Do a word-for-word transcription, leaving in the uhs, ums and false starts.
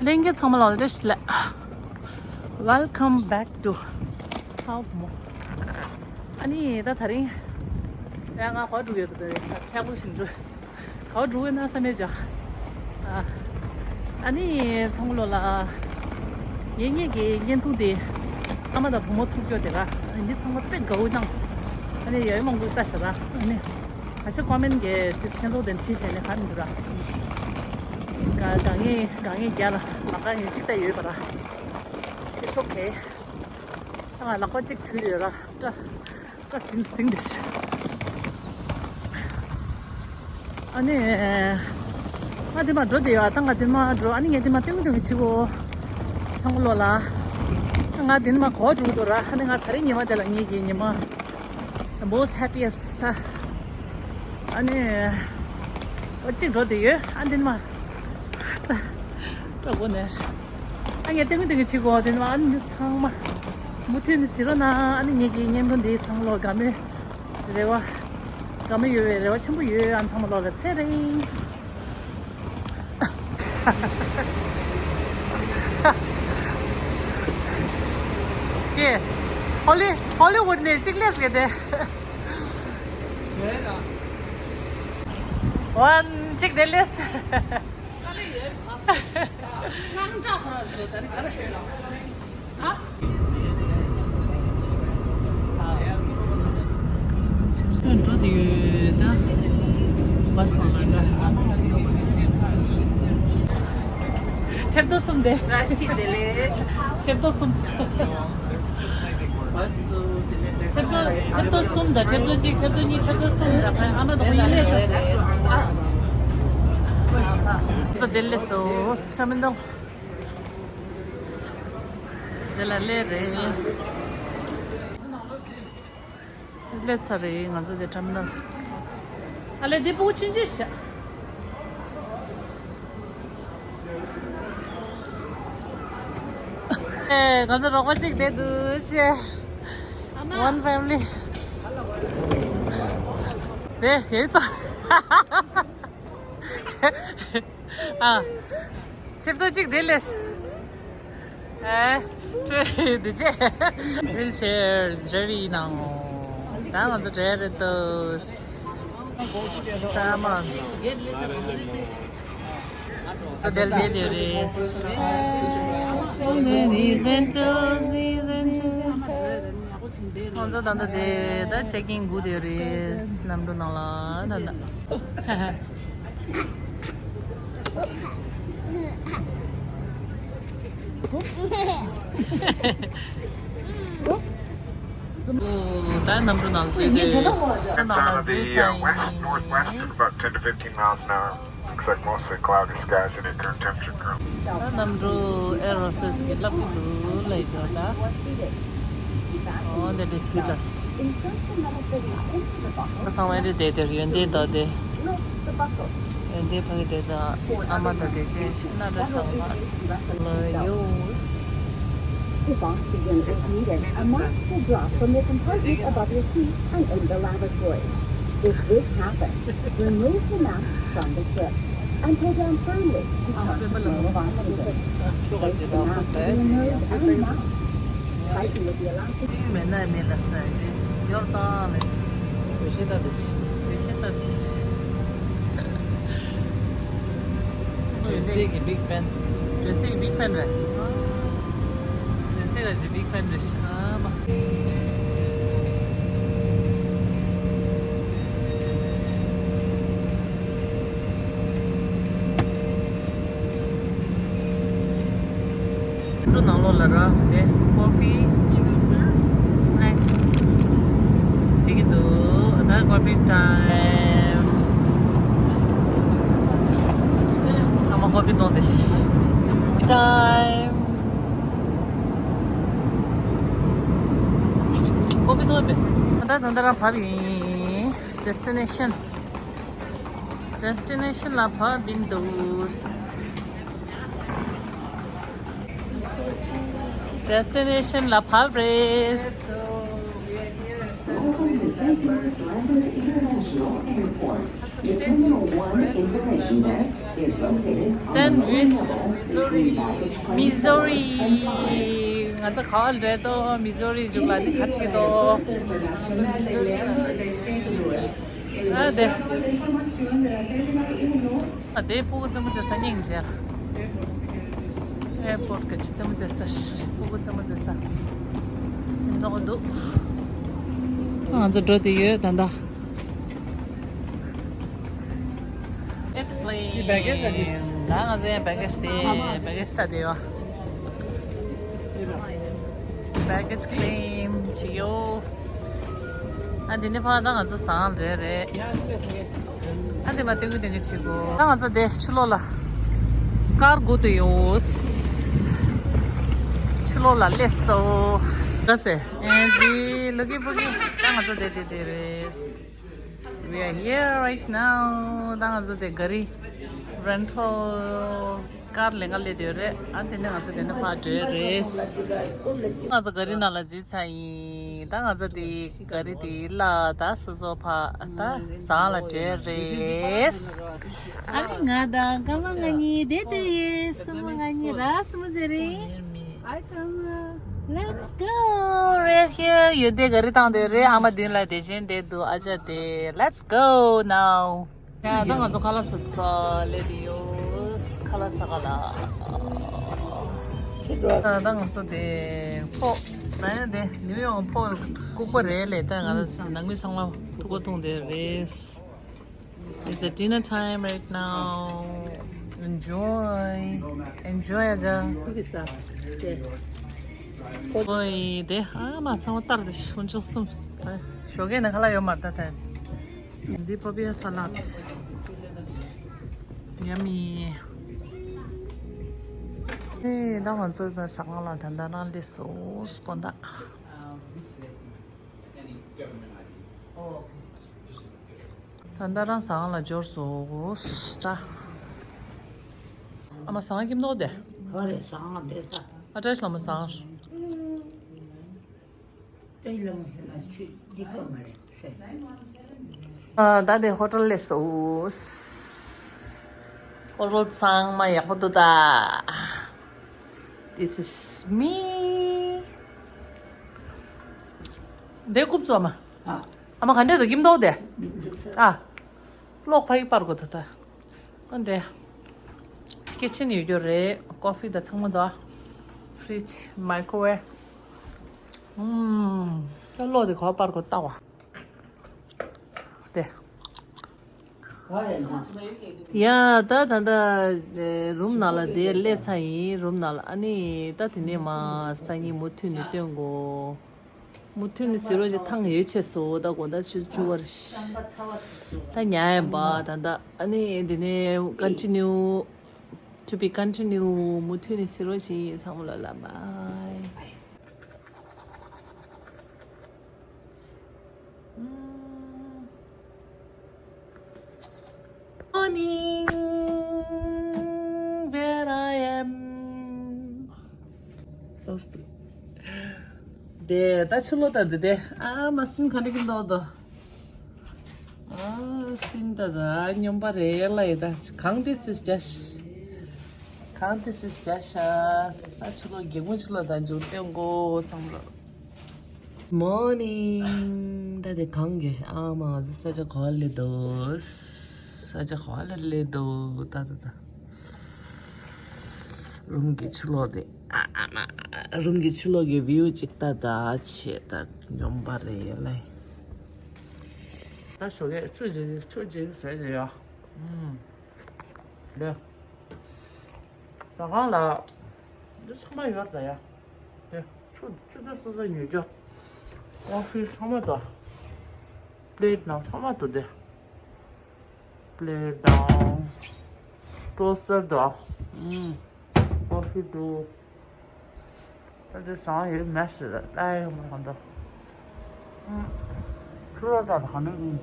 ལྷན་རྒྱས་ཚང་མ་ལ་བཀྲ་ཤིས་བདེ་ལེགས། Welcome back to South Mall. ཨ་ནི་ད་དེ་རིང་ཡང་ང་ག་པར་འགྲོ་གི་ཡོད་པ་དེ་རེད། ད་ཁྲལ་པོ་ཞིག་འགྲོ། ག་པར་འགྲོ་གི་ན་བསམ་ཡས་བྱ། ཨ་ཨ་ནི་ཚང་མ་ལོ་ལ། ངེད་གཉིས་ཀྱི་བརྙན་ཐུང་དེ་ཨ་མ་དང་བུ་མོ་ཐུག་རྒྱུ་དེ་ར། ཨ་ནི་ཚང་མ་དཔེ་དགའ་བོ་གནང་། ཨ་ནི་ཡ་ཡོ་མང་པོ་ལྟ་ཤག་ར། ཨ་ནི་ཁ་ཤས་ཀོ་མེན་གྱི་དེ་ཁྱེད་ཚོ་དེ་བྲིས་བྱས་ནས་ག་མི་འདུག་ར། ག་ག་ངས་ག་ངས་རྒྱ་ལ་ལག་པ་ངས་གཅིག་ལྟ་ཡོད་པ་ར། It's okay. ད་ང་ལག་པ་གཅིག་བྲུས་ཡོད་ར། ད་ད་ཟིང་ཟིང་དེ་ཤི། ཨ་ནི། ང་དེ་མ་འགྲོ་དེ་ཡོད། ད་ང་དེ་མ་འགྲོ། ཨ་ནི་ངས་དེ་མ་སྟོན་གི་འདུག་གི་ཆི་གོ། ཚང་མ་ལོ་ལ། ང་དེ་མ་གོ་འགྲོ་གི་འདུག་ར། ཨ་ནི་ང་དེ་རིང་ཉི་མ་དེ་ལ་ངེད་ཀྱི་ཉི་མ། The most happiest. ཨ་ནི། ཨོ་གཅིག་འགྲོ་དེ་ཡོད། ཨ་དེ་མ། ཏྲ་ཏྲ་གོ་ནས། ཨ་ངས་སྟོན་གི་འདུག་གི་ཆི་གོ་དེ་མ། ཨ་ནི་ཚང་མ། མུ་མཐུད་ནས་གཟིགས་རོགས་གནང་། ཨ་ནི་ངེད་ཀྱི་བརྙན་ཐུང་འདི་ཚང་མ་ལོ་དགའ་མོས། རེ་བ། དགའ་མོས་ཡོད་པའི་རེ་བ་ཆེན་པོ་ཡོད། ཨ་ཚང་མ་ལོ་ལ་ཚེ་རིང་། ཀྱེ། ཧོ་ལི་ཧོ་ལི་ཝུད་ནས་གཅིག་སླེབས་ཟེར་ཏེ། ཝན་གཅིག་དེ་སླེབས། ཁྱོད་འགྲོ་དེ་ཡོད་ད། བ་སི་ནང་ལ་འགྲོ། ཆེབ་ཏོ་གསུམ་དེ། བཀྲ་ཤིས་བདེ་ལེགས། ཆེབ་ཏོ་གསུམ། བ་སི་ཏོ་དེ་ནས་ཆེབ་ཏོ་ཆེབ་ཏོ་གསུམ་དང་ཆེབ་ཏོ་གཅིག་ཆེབ་ཏོ་གཉིས་ཆེབ་ཏོ་གསུམ་དང་ཨ་མ་དང་ཁོ་གཉིས་ལས་ཚར། ཚོ་བདེ་ལེགས་སོ། ཤ་མི་འདུག་དེ་ལ་ལས་རེད། སླེབས་ཚར་རེད། ང་ཚོ་དེ་ཊར་མི་ནལ། ཨ་ལས་འདི་ཕྲུ་གུ་ཆུང་ཆུང་ཞིག་ཨེ། ང་ཚོ་རོགས་པ་གཅིག་བསྡད་འདུག་ཆེ། One family. དེ་ཡིན་ཙང་། ཨ། ཆེབ་ཏོ་གཅིག་དེ་ལས། ཨེ། ཁྲེ་འདི་ཅེ། ཝིལ་ཆེར་རེ་བི་ནང་། ད་ང་ཚོ་གྲལ་རེད་དོ། ད་མ། ད་དེར་བསྡད་དེ་རེད། Knees and toes, knees and toes. ང་ཚོ་ད་ལྟ་དེ་ད་ཅེག་ཨིན་སྒུག་དེ་རེད། གནམ་གྲུ་ནང་ལ་ད་ལྟ། ད་གནམ་གྲུ་ནང་འཛུལ་དུས། གནམ་གྲུ་ནང་ལ་འཛུལ་ཚར་ཡིན། Looks like mostly cloudy skies and a current temperature currently. ད་གནམ་གྲུ་ཨེར་ཧོ་སི་ཊེས་ཀྱིས་ལབ་ཀྱི་འདུག་ལབ་ཀྱི་འདུག་ད། འོ་དེ་འདྲ་ཆི་ལ། ད་ཚང་མ་རེད་དེ་དེར་ཡོན་ཏན་དང་དེ། ཡོན་ཏན་ཕ་གི་དེ་དང་ཨ་མ་དང་དེ་ཅན་ཤི་ན་འདྲ་ཆགས་པ་ལ་ཡོད། To box begin as needed, a mask will drop from the compartment above your seat and in the lavatory. If this happens, remove the mask from the trip and pull down firmly to stop the flow of oxygen. Place the mask to your nose and mouth. Biting with the elastic མེད་ན་མེད་ལ་ཟེར་ཏེ་ཡོར་ཏང་ལས། བེ་ཤེ་ཏ་དེ་ཤི། བེ་ཤེ་ཏ་དེ་ཤི། ཇོན་སེ་གི་big fan། ཇོན་སེ་གི་big fan རེད། ཇོན་སེ་ག་ཞིག་big fan རེད་ཤི། ཨ་མ། འགྲོ་ནང་ལོགས་ལ་ར་དེ་ཀོ་ཕི་སི་ནེག་སི་སྤྲད་ཀྱི་འདུག་ད་ཀོ་ཕི་ཊའིམ། ཚང་མ་ཀོ་ཕི་འཐུང་དེ་ཤི། ཊའིམ། ཀོ་ཕི་འཐུང་པས། ད་ད་ད་རང་བབས་ཡིན། ཌེ་སི་ཊི་ནེ་ཤན། ཌེ་སི་ཊི་ནེ་ཤན་ལ་བབས་ཡིན་འདུག་ཌེ་སི་ཊི་ནེ་ཤན་ལ་བབས་རེད། Welcome to Vancouver Toronto International Airport. The Terminal one information desk is located on the Saint Louis, Missouri. Missouri. ང་ཚོ་ག་བ་འགྲོ་དོ། མི་ཟོ་རི་མཇུག་ལ་ནི་ཁ་ཆེ་དོ། ཨ་དེ། ཨ་དེ་སྤུ་གུ་རྩེད་མོ་རྩེ་ས་སྙིང་རྗེ། ཨེར་པོར་གི་རྩེད་མོ་རྩེ་ས། སྤུ་གུ་རྩེད་མོ་རྩེ་ས། དེ་འདོག་འདུག་ང་ཚོ་འགྲོ་དེ་ཡོད་ད་ད། It's clean. ད་ང་ཚོའི་བྷེ་གེ་ཇི་དེ། བྷེ་གེ་ཇི་ད་དེ་ཡོད། བྷེ་གེ་ཇི་ཀླིན་བྱེད་ཡོད། ཨ་དེ་ནས་ཕར་ད་ང་ཚོ་ཟངས་རེད་རེད། ཨ་དེ་མ་སྟོན་གི་སྟོན་གི་བྱེད་དགོས། ད་ང་ཚོ་དེ་ཕྱི་ལོགས་ལ་ཀར་སྒུག་ཏུ་ཡོད། ཕྱི་ལོགས་ལ་སླེབས་སོ། ག་སེ། ཨེ་ཟི་ལུ་གི་པུ་གི། ད་ང་ཚོ་དེ་དེ་དེ་རེད། We are here right now. ད་ང་ཚོ་དེ་ག་རི་རེན་ཊལ་ཀར་ལེན་ག་སླེབས་ཡོད་རེད། ཨ་དེ་ནས་ང་ཚོ་དེ་ནས་ཕར་འགྲོ་རེད། ང་ཚོ་ག་རི་ནང་ལ་འཛུལ་ཚར་ཡིན། ད་ང་ཚོ་དེ་ག་རི་དེ་ལ་ད་སོ་སོ་ཕར་ད་ཟངས་ལ་འགྲོ་རེད། ཨ་ནི་ང་དང་སྐར་མ་ང་གཉིས་བསྡད་དེ་ཡོད། སྲུ་མོ་ང་གཉིས་ར་སྲུ་མོ་ཟེར་རེད། Let's go right here. ཡོད་དེ་ག་རི་བཏང་དེ་རེད། ཨ་མ་མདུན་ལ་བདེ་ཆེན་བསྡད་འདུག་ཨ་ཅག་དེ། Let's go now. ཡ་ད་ང་ཚོ་ཁ་ལག་ཟ་ས་སླེབས་དེ་ཡོད། ཁ་ལག་ཟ་ག་ལ། ད་ང་ཚོ་དེ་ཕོ། ད་ཡ་དེ་ནིའུ་ཡོག་ཕོ་ལྐུགས་པ་རེད་ལས། ད་ང་ཚོ་ནང་མི་ཚང་མ་ཕྲུ་གུ་འཐུང་དེ་རེད། It's a dinner time right now. Enjoy. Enjoy ཨ་ཅག་ཨོ་ཡེ་དེ་ཨ་མ་ཚང་མ་ལྟར་དེ་ཤུན་ཅོ་གསུམ། ཞོགས་ཀས་ནས་ཁ་ལག་ཡོད་མ་རེད་ད། འདི་པ་པི་ཡ་ས་ལད། Yummy. ཨེ་ད་ང་ཚོ་ཟངས་ལ་ད་ད་རང་སླེབས་སོང་དགོང་དག་ད་ལྟ་རང་ཟངས་ལ་འབྱོར་སོང་ད། ཨ་མ་ཟངས་ཀྱིམ་ནོ་དེ། ཧོ་རེ་ཟངས་དེ་ས། ཨ་བཀྲ་ཤིས་ལྷ་མོ་ཟངས། བཀྲ་ཤིས་ལྷ་མོ་ཟེར་ན་ཆུ་འདི་པ་མ་རེད་ཟེར། ཨ་ད་དེ་ཧོ་ཊལ་སླེབས་སོང་། ཧོ་ཊལ་ཚང་མ་ཡག་པོ་འདུག་ད། This is me. འདི་རྐུབ་བཙོ་མ། ཨ་མ་ག་འདྲས་འདུག་ཀྱིམ་མདོག་དེ། ཨ། གློག་ཕ་གི་པར་གོ་ད་ད། ཨ་འདི། ཁི་ཆེན་ཡོད་རྒྱུ་རེད། ཀོ་ཕི་དང་ཚང་མ་འདུག་ཨ། ཕི་རིཇ། མའི་ཀོ་ཝེབ། ཨུམ། ད་གློག་དེ་གོ་པར་གོ་ལྟ་བ། དེ། ཡ་ད་ད་ད་རུམ་ནང་ལ་དེ་སླེབས་ཚར་ཡིན། རུམ་ནང་ལ་ཨ་ནི་ད་དེ་ནས་མ་སང་ཉིན་མུ་མཐུད་ནས་སྟོན་དགོས། མུ་མཐུད་ནས་ཟེར་རོ་ཅིག་ཐང་ཡོད་ཆེ་སོ་ད་དགོང་དག་ཆུ་བཅུ་བར་ཤི། ད་ཉལ་ཡིན་པ་ད་ད་ཨ་ནི་དེ་ནས་continue to be continue. མུ་མཐུད་ནས་ཟེར་རོ་ཅིག་ཚང་མ་ལ་ལ་bye. Morning, where I am. དེ་ད་ཆུ་ལོག་ད་དེ་དེ་ཨ་མ་སིན་ག་འདྲ་གི་འདུག་དོ། ཨ་སིན་ད་ད་སྙོམས་པ་རེད་ལ་ཡི་ད་གང་དེ་སིས་རྒྱ་ཤ། གང་དེ་སིས་རྒྱ་ཤ། ས་ཆུ་ལོག་གེ་མོ་ཆུ་ལོག་ད་འཇུག་སྟེ་མགོ་ཚང་ལོག Morning. ད་དེ་གང་གི་ཨ་མ་ང་ཚོ་ས་ཆ་ག་པར་སླེབས་འདུག་ས་ཆ་ག་པར་སླེབས་འདུག་ད་ད་ད། རུམ་གྱི་ཕྱི་ལོགས་དེ་ཨ་མ། རུམ་གྱི་ཕྱི་ལོགས་ཀྱི་བིའུ་ཅིག་ལྟ་ད་བྱེད་ད་སྙོམས་པ་རེད་ལེ། ད་ཞོགས་ཀས་ཆུ་ཅིག་ཆུ་ཅིག་ཟེར་ནས་ཡ། ཨུམ། ལེ། ཟ་ཁང་ལ་འདི་ཚང་མ་ཡོད་ད་ཡ། དེ་ཆུ་ཆུ་ཚོད་སོ་སོ་ཉོས་རྒྱུ། ཀོ་ཕི་ཚང་མ་དང་། པླེ་ཊི་ནང་ཚང་མ་དང་དེ། པླེ་ཊི་དང་། ཊོ་སི་ཊར་དང་། ཨུམ། ཀོ་ཕི་འདུག་ད་དེ་བཟང་ཡོད་མེད་ཟེར་ལ་ལྟ་ཡོད་མ་གང་འདྲ། ཨུམ། ཆུ་རོ་དང་གང་འདྲ་ཡིན།